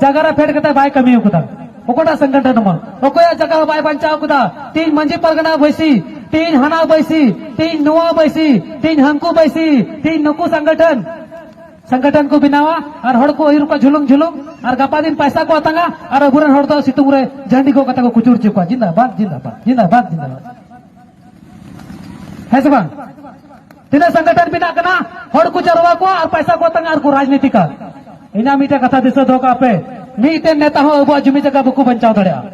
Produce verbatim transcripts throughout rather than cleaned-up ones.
ᱡᱟᱭᱜᱟ ᱨᱮ ᱯᱷᱮᱰ ᱠᱟᱛᱮ ᱵᱟᱭ ᱠᱟᱹᱢᱤ ᱟᱠᱟᱫᱟ᱾ ᱚᱠᱚᱭᱴᱟᱜ ᱥᱚᱝᱜᱚᱴᱷᱚᱱ ᱦᱚᱸ ᱚᱠᱚᱭᱟᱜ ᱡᱟᱭᱜᱟ ᱦᱚᱸ ᱵᱟᱭ ᱵᱟᱧᱪᱟᱣ ᱟᱠᱟᱫᱟ᱾ ᱛᱤᱦᱤᱧ ᱢᱟᱹᱡᱷᱤ ᱯᱟᱨᱜᱟᱱᱟ ᱵᱟᱹᱭᱥᱤ, ᱛᱤᱦᱤᱧ ᱦᱟᱱᱟ ᱵᱟᱹᱭᱥᱤ, ᱛᱤᱦᱤᱧ ᱱᱚᱣᱟ ᱵᱟᱹᱭᱥᱤ, ᱛᱤᱦᱤᱧ ᱦᱟᱱᱠᱩ ᱵᱟᱹᱭᱥᱤ, ᱛᱤᱦᱤᱧ ᱱᱩᱠᱩ ᱥᱚᱝᱜᱚᱴᱷᱚᱱ, ᱥᱚᱝᱜᱚᱴᱷᱚᱱ ᱠᱚ ᱵᱮᱱᱟᱣᱟ ᱟᱨ ᱦᱚᱲ ᱠᱚ ᱟᱹᱭᱩᱨ ᱠᱚᱣᱟ ᱡᱷᱩᱞᱩᱝ ᱡᱷᱩᱞᱩᱝ, ᱟᱨ ᱜᱟᱯᱟ ᱫᱤᱱ ᱯᱟᱭᱥᱟ ᱠᱚ ᱟᱛᱟᱝᱟ ᱟᱨ ᱟᱵᱚᱨᱮᱱ ᱦᱚᱲ ᱫᱚ ᱥᱤᱛᱩᱝ ᱨᱮ ᱡᱷᱟᱹᱱᱰᱤ ᱜᱚᱜ ᱠᱟᱛᱮ ᱠᱚ ᱠᱩᱪᱩᱲ ᱦᱚᱪᱚ ᱠᱚᱣᱟ᱾ ᱡᱤᱱᱫᱟᱵᱟᱫ, ᱡᱤᱱᱫᱟᱵᱟᱫ, ᱡᱤᱱᱫᱟᱵᱟᱫ, ᱡᱤᱱᱫᱟᱵᱟᱫ᱾ ᱦᱮᱸ ᱥᱮ ᱵᱟᱝ? ᱛᱤᱱᱟᱹᱜ ᱥᱚᱝᱜᱚᱴᱷᱚᱱ ᱵᱮᱱᱟᱜ ᱠᱟᱱᱟ, ᱦᱚᱲ ᱠᱚ ᱡᱟᱨᱣᱟ ᱠᱚᱣᱟ ᱟᱨ ᱯᱟᱭᱥᱟ ᱠᱚ ᱟᱛᱟᱝᱟ ᱟᱨ ᱠᱚ ᱨᱟᱡᱽᱱᱤᱛᱤᱠᱟ᱾ ᱤᱧᱟᱹᱜ ᱢᱤᱫᱴᱮᱱ ᱠᱟᱛᱷᱟ ᱫᱤᱥᱟᱹ ᱫᱚᱦᱚ ᱠᱟᱜ ᱯᱮ, ᱢᱤᱫᱴᱮᱱ ᱱᱮᱛᱟ ᱦᱚᱸ ᱟᱵᱚᱣᱟᱜ ᱡᱩᱢᱤ ᱡᱟᱭᱜᱟ ᱵᱟᱠᱚ ᱵᱟᱧᱪᱟᱣ ᱫᱟᱲᱮᱭᱟᱜᱼᱟ᱾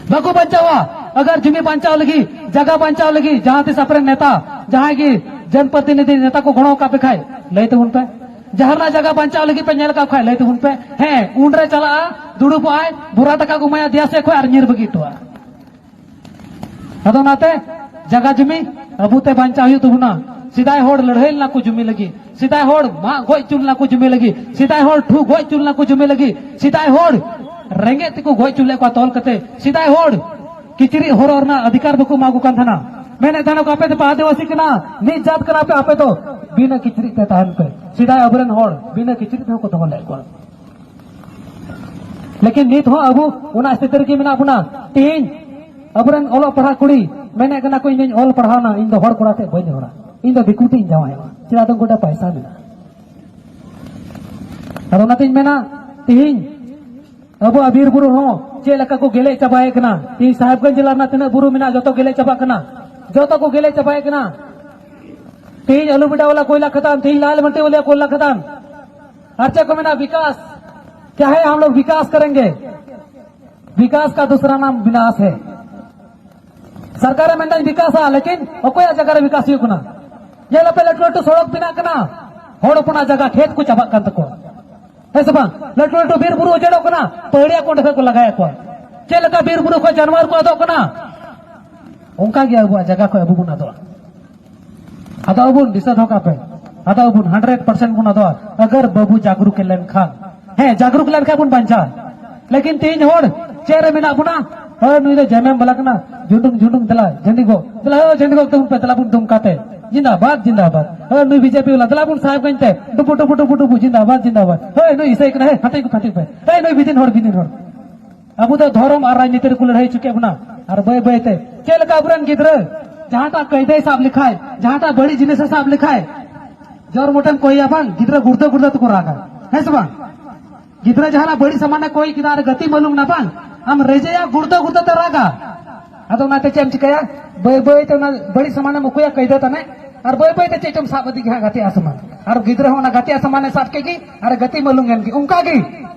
ᱵᱟᱠᱚ ᱵᱟᱧᱪᱟᱣᱟ᱾ ᱟᱜᱟᱨ ᱡᱩᱢᱤ ᱵᱟᱧᱪᱟᱣ ᱞᱟᱹᱜᱤᱫ, ᱡᱟᱭᱜᱟ ᱵᱟᱧᱪᱟᱣ ᱞᱟᱹᱜᱤᱫ ᱡᱟᱦᱟᱸ ᱛᱤᱥ ᱟᱯᱮᱨᱮᱱ ᱱᱮᱛᱟ ᱡᱟᱦᱟᱸᱭ ᱜᱮ ᱡᱚᱱᱯᱨᱚᱛᱤᱱᱤᱫᱷᱤ ᱱᱮᱛᱟ ᱠᱚ ᱜᱚᱲᱚ ᱟᱠᱟᱫ ᱯᱮ ᱠᱷᱟᱡ, ᱞᱟᱹᱭ ᱛᱟᱵᱚᱱ ᱯᱮ᱾ ᱡᱟᱦᱟᱸ ᱨᱮᱱᱟᱜ ᱡᱟᱭᱜᱟ ᱵᱟᱧᱪᱟᱣ ᱞᱟᱹᱜᱤᱫ ᱯᱮ ᱧᱮᱞ ᱟᱠᱟᱫ ᱠᱷᱟᱡ, ᱞᱟᱹᱭ ᱛᱟᱵᱚᱱ ᱯᱮ᱾ ᱦᱮᱸ, ᱩᱱᱨᱮ ᱪᱟᱞᱟᱜᱼᱟ, ᱫᱩᱲᱩᱵᱚᱜ ᱟᱭ, ᱵᱚᱨᱟ ᱴᱟᱠᱟ ᱠᱚ ᱮᱢᱟᱭᱟ, ᱫᱮᱭᱟ ᱥᱮᱫ ᱠᱷᱚᱡ ᱟᱨ ᱧᱤᱨ ᱵᱟᱹᱜᱤ ᱦᱚᱴᱚᱣᱟᱜᱼᱟ᱾ ᱟᱫᱚ ᱚᱱᱟᱛᱮ ᱡᱟᱭᱜᱟ ᱡᱩᱢᱤ ᱟᱵᱚᱛᱮ ᱵᱟᱧᱪᱟᱣ ᱦᱩᱭᱩᱜ ᱛᱟᱵᱚᱱᱟ᱾ ᱥᱮᱫᱟᱭ ᱦᱚᱲ ᱞᱟᱹᱲᱦᱟᱹᱭ ᱞᱮᱱᱟ ᱠᱚ ᱡᱩᱢᱤ ᱞᱟᱹᱜᱤᱫ, ᱥᱮᱫᱟᱭ ᱦᱚᱲ ᱢᱟᱜ ᱜᱚᱡ ᱦᱚᱪᱚ ᱞᱮᱱᱟ ᱠᱚ ᱡᱩᱢᱤ ᱞᱟᱹᱜᱤᱫ, ᱥᱮᱫᱟᱭ ᱦᱚᱲ ᱴᱷᱩ ᱜᱚᱡ ᱦᱚᱪᱚ ᱞᱮᱱᱟ ᱠᱚ ᱡᱩᱢᱤ ᱞᱟᱹᱜᱤᱫ, ᱥᱮᱫᱟᱭ ᱦᱚᱲ ᱨᱮᱸᱜᱮᱡ ᱛᱮᱠᱚ ᱜᱚᱡ ᱦᱚᱪᱚ ᱞᱮᱫ ᱠᱚᱣᱟ ᱛᱚᱞ ᱠᱟᱛᱮ, ᱥᱮᱫᱟᱭ ᱦᱚᱲ ᱠᱤᱪᱨᱤᱡ ᱦᱚᱨᱚᱜ ᱨᱮᱱᱟᱜ ᱚᱫᱷᱤᱠᱟᱨ ᱵᱟᱠᱚ ᱮᱢᱟ ᱠᱚ ᱠᱟᱱ ᱛᱟᱦᱮᱱᱟ᱾ ᱢᱮᱱᱮᱫ ᱛᱟᱦᱮᱱᱟ ᱠᱚ, "ᱟᱯᱮ ᱫᱚᱯᱮ ᱟᱹᱫᱤᱵᱟᱹᱥᱤ ᱠᱟᱱᱟ, ᱢᱤᱫ ᱡᱟᱹᱛ ᱠᱟᱱᱟ ᱯᱮ, ᱟᱯᱮ ᱫᱚ ᱵᱤᱱᱟᱹ ᱠᱤᱪᱨᱤᱡ ᱛᱮ ᱛᱟᱦᱮᱱ ᱯᱮ᱾" ᱥᱮᱫᱟᱭ ᱟᱵᱚᱨᱮᱱ ᱦᱚᱲ ᱵᱤᱱᱟᱹ ᱠᱤᱪᱨᱤᱡ ᱛᱮᱦᱚᱸ ᱠᱚ ᱫᱚᱦᱚ ᱞᱮᱫ ᱠᱚᱣᱟ᱾ ᱞᱮᱠᱤᱱ ᱱᱤᱛ ᱦᱚᱸ ᱟᱵᱚ ᱚᱱᱟ ᱥᱛᱷᱤᱛᱤ ᱨᱮᱜᱮ ᱢᱮᱱᱟᱜ ᱵᱚᱱᱟ᱾ ᱛᱮᱦᱮᱧ ᱟᱵᱚᱨᱮᱱ ᱚᱞᱚᱜ ᱯᱟᱲᱦᱟᱜ ᱠᱩᱲᱤ ᱢᱮᱱᱮᱫ ᱠᱟᱱᱟ ᱠᱚ, "ᱤᱧ ᱫᱚᱧ ᱚᱞ ᱯᱟᱲᱦᱟᱣᱱᱟ, ᱤᱧ ᱫᱚ ᱦᱚᱲ ᱠᱚᱲᱟ ᱴᱷᱮᱱ ᱵᱟᱹᱧ ᱨᱚᱲᱟ, ᱤᱧ ᱫᱚ ᱫᱤᱠᱩ ᱴᱷᱮᱱ ᱤᱧ ᱡᱟᱶᱟᱭᱚᱜᱼᱟ, ᱪᱮᱫᱟᱜ ᱫᱚ ᱜᱚᱴᱟ ᱯᱟᱭᱥᱟ ᱢᱮᱱᱟᱜᱼᱟ?" ᱟᱫᱚ ᱚᱱᱟᱛᱤᱧ ᱢᱮᱱᱟ, ᱛᱮᱦᱮᱧ ᱟᱵᱚᱣᱟᱜ ᱵᱤᱨ ᱵᱩᱨᱩ ᱦᱚᱸ ᱪᱮᱫ ᱞᱮᱠᱟ ᱠᱚ ᱜᱮᱞᱮᱡ ᱪᱟᱵᱟᱭᱮᱫ ᱠᱟᱱᱟ᱾ ᱛᱮᱦᱮᱧ ᱥᱟᱦᱮᱵᱽᱜᱚᱸᱡᱽ ᱡᱮᱞᱟ ᱨᱮᱱᱟᱜ ᱛᱤᱱᱟᱹᱜ ᱵᱩᱨᱩ ᱢᱮᱱᱟᱜᱼᱟ, ᱡᱚᱛᱚ ᱜᱮᱞᱮᱡ ᱪᱟᱵᱟᱜ ᱠᱟᱱᱟ, ᱡᱚᱛᱚ ᱠᱚ ᱜᱮᱞᱮᱡ ᱪᱟᱵᱟᱭᱮᱫ ᱠᱟᱱᱟ᱾ ᱛᱮᱦᱮᱧ ᱟᱞᱩᱵᱮᱰᱟ ᱣᱟᱞᱟ ᱠᱚᱭᱞᱟ ᱠᱷᱟᱫᱟᱱ, ᱛᱮᱦᱮᱧ ᱞᱟᱞ ᱢᱟᱴᱤ ᱣᱟᱞᱟ ᱠᱚᱭᱞᱟ ᱠᱷᱟᱫᱟᱱ᱾ ᱟᱨ ᱪᱮᱫ ᱠᱚ ᱢᱮᱱᱟ, ᱵᱤᱠᱟᱥ, ᱪᱟᱦᱮ ᱦᱟᱢ ᱞᱳᱜ ᱵᱤᱠᱟᱥ ᱠᱟᱨᱮᱝᱜᱮ, ᱵᱤᱠᱟᱥ ᱠᱟ ᱫᱩᱥᱨᱟ ᱱᱟᱢ ᱵᱤᱱᱟᱥ ᱦᱮ᱾ ᱥᱚᱨᱠᱟᱨᱮ ᱢᱮᱱᱫᱟᱹᱧ ᱵᱤᱠᱟᱥᱟ, ᱞᱮᱠᱤᱱ ᱚᱠᱚᱭᱟᱜ ᱡᱟᱭᱜᱟ ᱨᱮ ᱵᱤᱠᱟᱥ ᱦᱩᱭᱩᱜ ᱠᱟᱱᱟ? ᱧᱮᱞ ᱟᱯᱮ, ᱞᱟᱹᱴᱩ ᱞᱟᱹᱴᱩ ᱥᱚᱲᱚᱠ ᱵᱮᱱᱟᱜ ᱠᱟᱱᱟ, ᱦᱚᱲ ᱦᱚᱯᱚᱱᱟᱜ ᱡᱟᱭᱜᱟ ᱠᱷᱮᱛ ᱠᱚ ᱪᱟᱵᱟᱜ ᱠᱟᱱ ᱛᱟᱠᱚᱣᱟ, ᱦᱮᱸ ᱥᱮ ᱵᱟᱝ? ᱞᱟᱹᱴᱩ ᱞᱟᱹᱴᱩ ᱵᱤᱨ ᱵᱩᱨᱩ ᱩᱡᱟᱹᱲᱚᱜ ᱠᱟᱱᱟ, ᱯᱟᱹᱦᱲᱤᱭᱟ ᱠᱚ ᱚᱸᱰᱮ ᱠᱷᱚᱡ ᱠᱚ ᱞᱟᱜᱟᱭᱮᱫ ᱠᱚᱣᱟ᱾ ᱪᱮᱫ ᱞᱮᱠᱟ ᱵᱤᱨ ᱵᱩᱨᱩ ᱠᱷᱚᱡ ᱡᱟᱱᱣᱟᱨ ᱠᱚ ᱟᱫᱚᱜ ᱠᱟᱱᱟ, ᱚᱱᱠᱟ ᱜᱮ ᱟᱵᱚᱣᱟᱜ ᱡᱟᱭᱜᱟ ᱠᱷᱚᱡ ᱟᱵᱚ ᱵᱚᱱ ᱟᱫᱚᱜᱼᱟ᱾ ᱟᱫᱚ ᱟᱵᱚᱱ ᱫᱤᱥᱟᱹ ᱫᱚᱦᱚ ᱠᱟᱜ ᱯᱮ, ᱟᱫᱚ ᱟᱵᱚᱱ ᱦᱟᱱᱰᱨᱮᱰ ᱯᱟᱨᱥᱮᱱᱴ ᱵᱚᱱ ᱟᱫᱚᱜᱼᱟ, ᱟᱜᱟᱨ ᱵᱟᱵᱚ ᱡᱟᱜᱽᱨᱩᱠ ᱞᱮᱱᱠᱷᱟᱱ᱾ ᱦᱮᱸ, ᱡᱟᱜᱽᱨᱩᱠ ᱞᱮᱱᱠᱷᱟᱱ ᱵᱚᱱ ᱵᱟᱧᱪᱟᱜᱼᱟ᱾ ᱞᱮᱠᱤᱱ ᱛᱮᱦᱮᱧ ᱦᱚᱲ ᱪᱮᱫ ᱨᱮ ᱢᱮᱱᱟᱜ ᱵᱚᱱᱟ? ᱦᱳᱭ, ᱱᱩᱭ ᱫᱚ ᱡᱮᱢᱮᱢ ᱵᱟᱞᱟ ᱠᱟᱱᱟ, ᱡᱷᱩᱸᱰᱩᱝ ᱡᱷᱩᱸᱰᱩᱝ, ᱫᱮᱞᱟ ᱡᱷᱟᱹᱱᱰᱤ ᱜᱚᱜ, ᱫᱮᱞᱟ ᱦᱳᱭ ᱡᱷᱟᱹᱱᱰᱤ ᱜᱚᱜ ᱛᱟᱵᱚᱱ ᱯᱮ, ᱫᱮᱞᱟ ᱵᱚᱱ ᱫᱩᱢᱠᱟ ᱛᱮ, ᱡᱤᱱᱫᱟᱵᱟᱫ ᱡᱤᱱᱫᱟᱵᱟᱫ᱾ ᱦᱳᱭ, ᱱᱩᱭ ᱵᱤᱡᱮᱯᱤ ᱵᱟᱞᱟ, ᱫᱮᱞᱟ ᱵᱚᱱ ᱥᱟᱦᱮᱵᱽᱜᱚᱸᱡᱽ ᱛᱮ, ᱰᱩᱵᱩ ᱰᱩᱵᱩ ᱰᱩᱵᱩ ᱰᱩᱵᱩ, ᱡᱤᱱᱫᱟᱵᱟᱫ ᱡᱤᱱᱫᱟᱵᱟᱫ᱾ ᱦᱳᱭ, ᱱᱩᱭ ᱤᱥᱟᱹᱭ ᱠᱟᱱᱟ, ᱦᱮ ᱦᱟᱹᱴᱤᱧ ᱠᱚ ᱯᱷᱟᱹᱴᱤᱧ ᱯᱮ᱾ ᱦᱳᱭ, ᱱᱩᱭ ᱵᱤᱫᱤᱱ ᱦᱚᱲ, ᱵᱤᱫᱤᱱ ᱦᱚᱲ᱾ ᱟᱵᱚ ᱫᱚ ᱫᱷᱚᱨᱚᱢ ᱟᱨ ᱨᱟᱡᱽᱱᱤᱛᱤ ᱨᱮᱠᱚ ᱞᱟᱹᱲᱦᱟᱹᱭ ᱦᱚᱪᱚ ᱠᱮᱫ ᱵᱚᱱᱟ᱾ ᱟᱨ ᱵᱟᱹᱭ ᱵᱟᱹᱭ ᱛᱮ ᱪᱮᱫ ᱞᱮᱠᱟ ᱟᱵᱚᱨᱮᱱ ᱜᱤᱫᱽᱨᱟᱹ ᱡᱟᱦᱟᱸᱴᱟᱜ ᱠᱟᱹᱭᱫᱟᱹᱭ ᱥᱟᱵ ᱞᱮᱠᱷᱟᱡ, ᱡᱟᱦᱟᱸᱴᱟᱜ ᱵᱟᱹᱲᱤᱡ ᱡᱤᱱᱤᱥ ᱮ ᱥᱟᱵ ᱞᱮᱠᱷᱟᱡ, ᱡᱚᱨ ᱢᱚᱴᱮᱢ ᱠᱚᱭᱟ ᱵᱟᱝ, ᱜᱤᱫᱽᱨᱟᱹ ᱜᱩᱲᱫᱟᱹ ᱜᱩᱲᱫᱟᱹ ᱛᱮᱠᱚ ᱨᱟᱜᱟ, ᱦᱮᱸ ᱥᱮ ᱵᱟᱝ? ᱜᱤᱫᱽᱨᱟᱹ ᱡᱟᱦᱟᱱᱟᱜ ᱵᱟᱹᱲᱤᱡ ᱥᱟᱢᱟᱱᱮ ᱠᱚᱭ ᱠᱮᱫᱟ ᱟᱨ ᱜᱟᱛᱮ ᱢᱟᱹᱞᱩᱢ ᱱᱟ ᱵᱟᱝ, ᱟᱢ ᱨᱮᱡᱮᱭᱟ ᱜᱩᱲᱫᱟᱹ ᱜᱩᱲᱫᱟᱹ ᱛᱮ ᱨᱟᱜᱟ᱾ ᱟᱫᱚ ᱚᱱᱟᱛᱮ ᱪᱮᱫ ᱮᱢ ᱪᱤᱠᱟᱹᱭᱟ? ᱵᱟᱹᱭ ᱵᱟᱹᱭ ᱛᱮ ᱚᱱᱟ ᱵᱟᱹᱲᱤᱡ ᱥᱟᱢᱟᱱᱮᱢ ᱩᱠᱩᱭᱟ ᱠᱟᱹᱭᱫᱟᱹ ᱛᱟᱱᱮ, ᱟᱨ ᱵᱟᱹᱭ ᱵᱟᱹᱭ ᱛᱮ ᱪᱮᱫ ᱪᱚᱢ ᱥᱟᱵ ᱤᱫᱤ ᱜᱮ ᱦᱟᱸᱜ ᱜᱟᱛᱮ ᱥᱟᱢᱟᱱ, ᱟᱨ ᱜᱤᱫᱽᱨᱟᱹ ᱦᱚᱸ ᱚᱱᱟ ᱜᱟᱛᱮ ᱥᱟᱢᱟᱱᱮ ᱥᱟᱵ ᱠᱮᱫ ᱜᱮ ᱟᱨ ᱜᱟᱛᱮ ᱢᱟᱹᱞᱩᱢ ᱮᱱ ᱜᱮ᱾ ᱚᱱᱠᱟ ᱜᱮ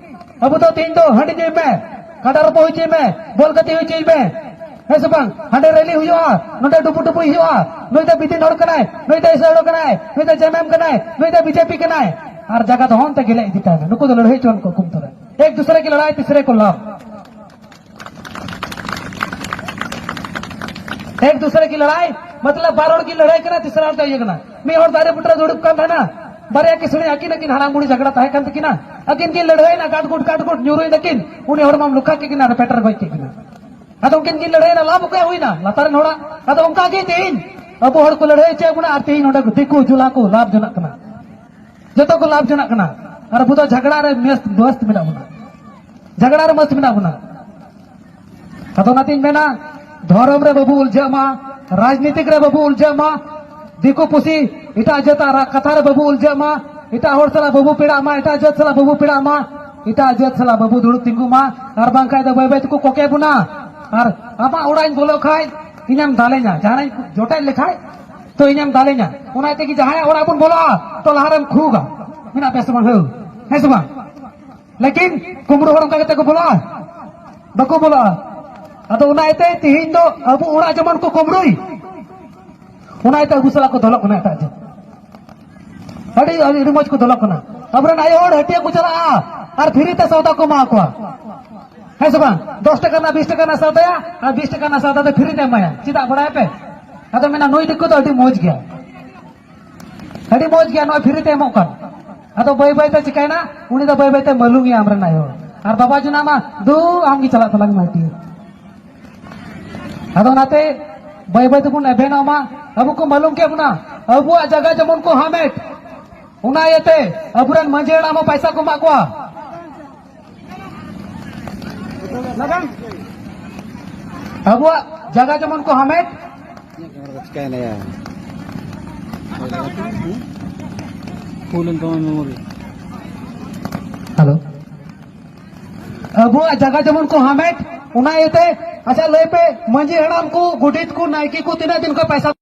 ᱟᱵᱚ ᱫᱚ ᱛᱮᱦᱮᱧ ᱫᱚ ᱦᱟᱺᱰᱤ ᱧᱩᱭ ᱢᱮ, ᱠᱟᱰᱟ ᱨᱚᱯᱚ ᱦᱚᱪᱚᱭ ᱢᱮ, ᱵᱚᱞ ᱜᱟᱛᱮ ᱦᱚᱪᱚᱭ ᱢᱮ, ᱦᱮᱸ ᱥᱮ ᱵᱟᱝ? ᱦᱟᱸᱰᱮ ᱨᱮᱞᱤ ᱦᱩᱭᱩᱜᱼᱟ, ᱱᱚᱰᱮ ᱰᱩᱵᱩ ᱰᱩᱵᱩᱭ ᱦᱩᱭᱩᱜᱼᱟ, ᱱᱩᱭ ᱫᱚ ᱵᱤᱫᱤᱱ ᱦᱚᱲ ᱠᱟᱱᱟᱭ, ᱱᱩᱭ ᱫᱚ ᱤᱥᱟᱹᱲ ᱦᱚᱲ ᱠᱟᱱᱟᱭ, ᱱᱩᱭ ᱫᱚ ᱡᱮᱢᱮᱢ ᱠᱟᱱᱟᱭ, ᱱᱩᱭ ᱫᱚ ᱵᱤᱡᱮᱯᱤ ᱠᱟᱱᱟᱭ, ᱟᱨ ᱡᱟᱭᱜᱟ ᱫᱚ ᱦᱚᱸ ᱚᱱᱛᱮ ᱜᱮᱞᱮ ᱤᱫᱤ ᱛᱟᱭᱟ᱾ ᱱᱩᱠᱩ ᱫᱚ ᱞᱟᱹᱲᱦᱟᱹᱭ ᱦᱚᱪᱚᱣᱟᱱ ᱠᱚ ᱠᱚᱢ ᱛᱚᱨᱟ᱾ ᱮᱠ ᱫᱩᱥᱨᱮ ᱠᱤ ᱞᱟᱲᱟᱭ ᱛᱤᱥᱨᱮ ᱠᱚ ᱞᱟᱵᱷ, ᱮᱠ ᱫᱩᱥᱨᱮ ᱠᱤ ᱞᱟᱲᱟᱭ, ᱢᱚᱛᱞᱚᱵ ᱵᱟᱨ ᱦᱚᱲ ᱠᱤ ᱞᱟᱲᱟᱭ ᱠᱟᱱᱟ, ᱛᱤᱥᱨᱟ ᱦᱚᱲ ᱫᱚ ᱤᱭᱟᱹ ᱠᱟᱱᱟ᱾ ᱢᱤᱫ ᱦᱚᱲ ᱫᱟᱨᱮ ᱵᱩᱴᱟᱹ ᱨᱮ ᱫᱩᱲᱩᱵ ᱠᱟᱱ ᱛᱟᱦᱮᱱᱟ, ᱵᱟᱨᱭᱟ ᱠᱤᱥᱟᱹᱬᱤ ᱟᱹᱠᱤᱱ ᱟᱹᱠᱤᱱ ᱦᱟᱲᱟᱢ ᱵᱩᱲᱦᱤ ᱡᱷᱟᱜᱽᱲᱟ ᱛᱟᱦᱮᱸ ᱠᱟᱱ ᱛᱟᱹᱠᱤᱱᱟ, ᱟᱹᱠᱤᱱ ᱠᱤᱱ ᱞᱟᱹᱲᱦᱟᱹᱭᱱᱟ, ᱜᱟᱴ ᱜᱩᱴ ᱜᱟᱴ ᱜᱩᱴ ᱧᱩᱨᱩᱭ ᱱᱟᱹᱠᱤᱱ, ᱩᱱᱤ ᱦᱚᱲ ᱢᱟᱢ ᱞᱩᱠᱷᱟ ᱠᱮᱫ ᱠᱤᱱᱟ ᱟᱨ ᱯᱮᱴᱮᱨ ᱜᱚᱡ ᱠᱮᱫ ᱠᱤᱱᱟ᱾ ᱟᱫᱚ ᱩᱱᱠᱤᱱ ᱠᱤᱱ ᱞᱟᱹᱲᱦᱟᱹᱭᱱᱟ, ᱞᱟᱵᱷ ᱚᱠᱚᱭᱟᱜ ᱦᱩᱭᱱᱟ? ᱞᱟᱛᱟᱨ ᱨᱮᱱ ᱦᱚᱲᱟᱜ᱾ ᱟᱫᱚ ᱚᱱᱠᱟ ᱜᱮ ᱛᱮᱦᱮᱧ ᱟᱵᱚ ᱦᱚᱲ ᱠᱚ ᱞᱟᱹᱲᱦᱟᱹᱭ ᱦᱚᱪᱚᱭᱮᱫ ᱵᱚᱱᱟ ᱟᱨ ᱛᱮᱦᱮᱧ ᱱᱚᱰᱮ ᱫᱤᱠᱩ ᱡᱩᱞᱟ ᱠᱚ ᱞᱟᱵᱷ ᱡᱚᱱᱟᱜ ᱠᱟᱱᱟ, ᱡᱚᱛᱚ ᱠᱚ ᱞᱟᱵᱷ ᱡᱚᱱᱟᱜ ᱠᱟᱱᱟ᱾ ᱟᱨ ᱟᱵᱚ ᱫᱚ ᱡᱷᱟᱜᱽᱲᱟ ᱨᱮ ᱢᱮᱥᱛ ᱢᱮᱱᱟᱜ ᱵᱚᱱᱟ, ᱡᱷᱟᱜᱽᱲᱟ ᱨᱮ ᱢᱚᱥᱛ ᱢᱮᱱᱟᱜ ᱵᱚᱱᱟ᱾ ᱟᱫᱚ ᱚᱱᱟᱛᱤᱧ ᱢᱮᱱᱟ, ᱫᱷᱚᱨᱚᱢ ᱨᱮ ᱵᱟᱵᱚ ᱩᱞᱡᱷᱟᱹᱜ ᱢᱟ, ᱨᱟᱡᱽᱱᱤᱛᱤᱠ ᱨᱮ ᱵᱟᱵᱚ ᱩᱞᱡᱷᱟᱹᱜ ᱢᱟ, ᱫᱤᱠᱩ ᱯᱩᱥᱤ ᱮᱴᱟᱜ ᱡᱟᱹᱛ ᱟᱨ ᱠᱟᱛᱷᱟ ᱨᱮ ᱵᱟᱵᱚ ᱩᱞᱡᱷᱟᱹᱜ ᱢᱟ, ᱮᱴᱟᱜ ᱦᱚᱲ ᱥᱟᱞᱟᱜ ᱵᱟᱵᱚ ᱯᱮᱲᱟᱜ ᱢᱟ, ᱮᱴᱟᱜ ᱡᱟᱹᱛ ᱥᱟᱞᱟᱜ ᱵᱟᱵᱚ ᱯᱮᱲᱟᱜ ᱢᱟ, ᱮᱴᱟᱜ ᱡᱟᱹᱛ ᱥᱟᱞᱟᱜ ᱵᱟᱵᱚ ᱫᱩᱲᱩᱵ ᱛᱤᱸᱜᱩ ᱢᱟ, ᱟᱨ ᱵᱟᱝᱠᱷᱟᱡ ᱫᱚ ᱵᱟᱹᱭ ᱵᱟᱹᱭ ᱛᱮᱠᱚ ᱠᱚᱠᱮ ᱵᱚᱱᱟ᱾ ᱟᱨ ᱟᱢᱟᱜ ᱚᱲᱟᱜ ᱤᱧ ᱵᱚᱞᱚᱜ ᱠᱷᱟᱡ ᱤᱧᱮᱢ ᱫᱟᱞᱮᱧᱟ, ᱡᱟᱦᱟᱱᱟᱜ ᱤᱧ ᱡᱚᱴᱮᱫ ᱞᱮᱠᱷᱟᱡ ᱛᱚ ᱤᱧᱮᱢ ᱫᱟᱞᱮᱧᱟ᱾ ᱚᱱᱟ ᱛᱮᱜᱮ ᱡᱟᱦᱟᱸᱭᱟᱜ ᱚᱲᱟᱜ ᱵᱚᱱ ᱵᱚᱞᱚᱜᱼᱟ ᱛᱚ ᱞᱟᱦᱟᱨᱮᱢ ᱠᱷᱩᱜᱟ, ᱢᱮᱱᱟᱜ ᱯᱮ ᱥᱮ ᱵᱟᱝ? ᱦᱮᱸ, ᱦᱮᱸ ᱥᱮ ᱵᱟᱝ? ᱞᱮᱠᱤᱱ ᱠᱩᱢᱵᱽᱲᱩ ᱦᱚᱲ ᱚᱱᱠᱟ ᱠᱟᱛᱮ ᱠᱚ ᱵᱚᱞᱚᱜᱼᱟ? ᱵᱟᱠᱚ ᱵᱚᱞᱚᱜᱼᱟ᱾ ᱟᱫᱚ ᱚᱱᱟ ᱤᱭᱟᱹᱛᱮ ᱛᱮᱦᱮᱧ ᱫᱚ ᱟᱵᱚ ᱚᱲᱟᱜ ᱡᱮᱢᱚᱱ ᱠᱚ ᱠᱩᱢᱵᱽᱲᱩᱭ, ᱚᱱᱟ ᱤᱭᱟᱹᱛᱮ ᱟᱵᱚ ᱥᱟᱞᱟᱜ ᱠᱚ ᱫᱚᱞᱚᱜ ᱠᱟᱱᱟ ᱮᱴᱟᱜ ᱡᱟᱹᱛ᱾ ᱟᱹᱰᱤ, ᱟᱹᱰᱤ, ᱟᱹᱰᱤ ᱢᱚᱡᱽ ᱠᱚ ᱫᱚᱞᱚᱜ ᱠᱟᱱᱟ᱾ ᱟᱵᱚᱨᱮᱱ ᱟᱭᱳ ᱦᱚᱲ ᱦᱟᱹᱴᱤᱭᱟᱹ ᱠᱚ ᱪᱟᱞᱟᱜᱼᱟ ᱟᱨ ᱯᱷᱤᱨᱤ ᱛᱮ ᱥᱚᱣᱫᱟ ᱠᱚ ᱮᱢᱟ ᱠᱚᱣᱟ, ᱦᱮᱸ ᱥᱮ ᱵᱟᱝ? ᱫᱚᱥ ᱴᱟᱠᱟ ᱨᱮᱱᱟᱜ ᱵᱤᱥ ᱴᱟᱠᱟ ᱨᱮᱱᱟᱜ ᱥᱚᱣᱫᱟᱭᱟ ᱟᱨ ᱵᱤᱥ ᱴᱟᱠᱟ ᱨᱮᱱᱟᱜ ᱥᱚᱣᱫᱟ ᱫᱚ ᱯᱷᱤᱨᱤ ᱛᱮ ᱮᱢᱟᱭᱟ᱾ ᱪᱮᱫᱟᱜ ᱵᱟᱲᱟᱭ ᱯᱮ? ᱟᱫᱚ ᱢᱮᱱᱟ, "ᱱᱩᱭ ᱫᱤᱠᱩ ᱫᱚ ᱟᱹᱰᱤ ᱢᱚᱡᱽ ᱜᱮᱭᱟ, ᱟᱹᱰᱤ ᱢᱚᱡᱽ ᱜᱮᱭᱟ, ᱱᱚᱣᱟ ᱯᱷᱤᱨᱤ ᱛᱮ ᱮᱢᱚᱜ ᱠᱟᱱ᱾" ᱟᱫᱚ ᱵᱟᱹᱭ ᱵᱟᱹᱭ ᱛᱮ ᱪᱤᱠᱟᱭᱱᱟ, ᱩᱱᱤ ᱫᱚ ᱵᱟᱹᱭ ᱵᱟᱹᱭ ᱛᱮ ᱢᱟᱹᱞᱩᱢ ᱮᱭᱟ ᱟᱢᱨᱮᱱ ᱟᱭᱳ ᱦᱚᱲ᱾ ᱟᱨ ᱵᱟᱵᱟ ᱡᱚᱱᱟ ᱢᱟ, "ᱫᱩ, ᱟᱢ ᱜᱮ ᱪᱟᱞᱟᱜ ᱛᱟᱞᱟᱝ ᱢᱮ ᱦᱟᱹᱴᱤᱭᱟᱹ, ᱟᱫᱚ ᱚᱱᱟᱛᱮ ᱵᱟᱹᱭ ᱵᱟᱹᱭ ᱛᱮᱵᱚᱱ ᱮᱵᱷᱮᱱᱚᱜ ᱢᱟ᱾ ᱟᱵᱚ ᱠᱚ ᱢᱟᱞᱩᱢ ᱠᱮᱫ ᱵᱚᱱᱟ, ᱟᱵᱚᱣᱟᱜ ᱡᱟᱭᱜᱟ ᱡᱮᱢᱚᱱ ᱠᱚ ᱦᱟᱢᱮᱴ, ᱚᱱᱟ ᱤᱭᱟᱹᱛᱮ ᱟᱵᱚᱨᱮᱱ ᱢᱟᱹᱡᱷᱤ ᱦᱟᱲᱟᱢ ᱦᱚᱸ ᱯᱟᱭᱥᱟ ᱠᱚ ᱮᱢᱟ ᱠᱚᱣᱟ᱾ ᱟᱵᱚᱣᱟᱜ ᱡᱟᱭᱜᱟ ᱡᱮᱢᱚᱱ ᱠᱚ ᱦᱟᱢᱮᱴ᱾ ᱪᱤᱠᱟᱭᱱᱟᱭᱟ? ᱯᱷᱩᱞ ᱮᱱ ᱛᱟᱢᱟ ᱢᱮᱢᱳᱨᱤ᱾ ᱦᱮᱞᱳ, ᱟᱵᱚᱣᱟᱜ ᱡᱟᱭᱜᱟ ᱡᱮᱢᱚᱱ ᱠᱚ ᱦᱟᱢᱮᱴ, ᱚᱱᱟ ᱤᱭᱟᱹᱛᱮ᱾ ᱟᱪᱪᱷᱟ, ᱞᱟᱹᱭ ᱯᱮ, ᱢᱟᱹᱡᱷᱤ ᱦᱟᱲᱟᱢ ᱠᱚ, ᱜᱚᱰᱮᱛ ᱠᱚ, ᱱᱟᱭᱠᱮ ᱠᱚ ᱛᱤᱱᱟᱹᱜ ᱫᱤᱱ ᱠᱷᱚᱱ ᱯᱟᱭᱥᱟ